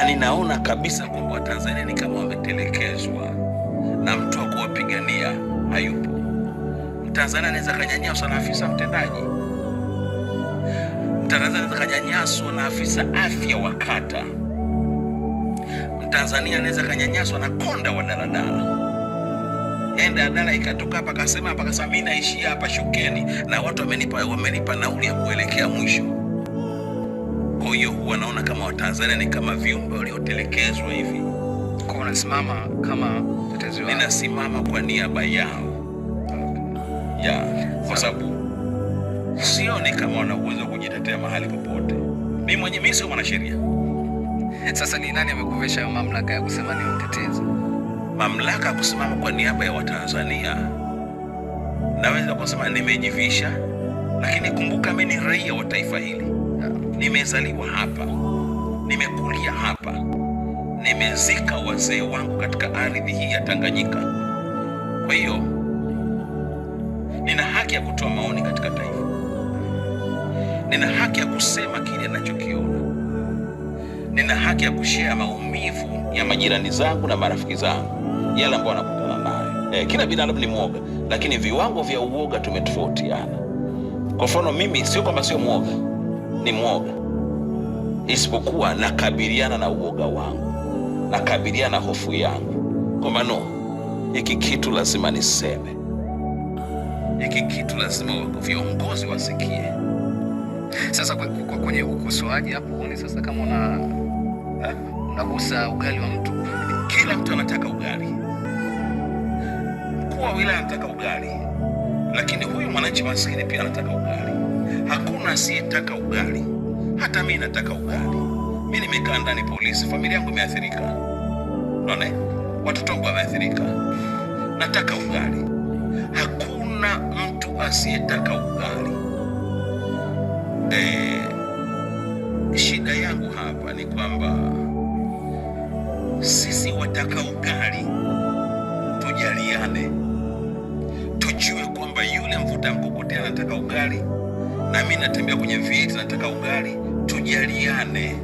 Ninaona kabisa kwamba Watanzania ni kama wametelekezwa na mtu wa kuwapigania hayupo. Mtanzania anaweza kanyanyaswa na afisa mtendaji, Mtanzania anaweza kanyanyaswa na afisa afya wa kata, Mtanzania anaweza kanyanyaswa na konda wa daladala. Enda daladala ikatoka hapa akasema hapa akasema mimi naishia hapa, shukeni, na watu wamenipa nauli ya kuelekea mwisho. Kwa hiyo huwa naona kama Watanzania ni kama viumbe waliotelekezwa hivi. Kwa unasimama kama mtetezi wao? Ninasimama kwa niaba yao. Okay. Ya, kwa sababu sioni kama wana uwezo wa kujitetea mahali popote. Mimi mwenyewe mimi sio mwanasheria. Sasa ni nani amekuvesha hayo mamlaka ya kusema ni mtetezi? Mamlaka ya kusimama kwa niaba ya Watanzania naweza kusema nimejivisha, lakini kumbuka mimi ni raia wa taifa hili. Nimezaliwa hapa, nimekulia hapa, nimezika wazee wangu katika ardhi hii ya Tanganyika. Kwa hiyo nina haki ya kutoa maoni katika taifa, nina haki ya kusema kile ninachokiona, nina haki ya kushare maumivu ya majirani zangu na marafiki zangu, yale ambayo wanakutana nayo. Kila binadamu ni mwoga, lakini viwango vya uoga tumetofautiana. Kwa mfano mimi sio kwamba sio mwoga, ni mwoga, isipokuwa nakabiliana na uoga wangu, nakabiliana na hofu yangu kwamba no, hiki kitu lazima niseme, hiki kitu lazima viongozi wasikie. Sasa kwenye ukosoaji hapo huoni sasa kama unagusa ugali wa mtu? Kila mtu anataka ugali, mkuu wa wilaya anataka ugali, lakini huyu mwananchi maskini pia anataka ugali. Hakuna asiyetaka ugali. Hata mimi nataka ugali. Mimi nimekaa ndani polisi, familia yangu imeathirika, unaona, watoto wangu wameathirika. Nataka ugali. Hakuna mtu asiyetaka ugali. Shida yangu hapa ni kwamba sisi wataka ugali tujaliane, tujue kwamba yule mvuta mkokoteni anataka ugali na mimi natembea kwenye viti nataka ugali, tujaliane.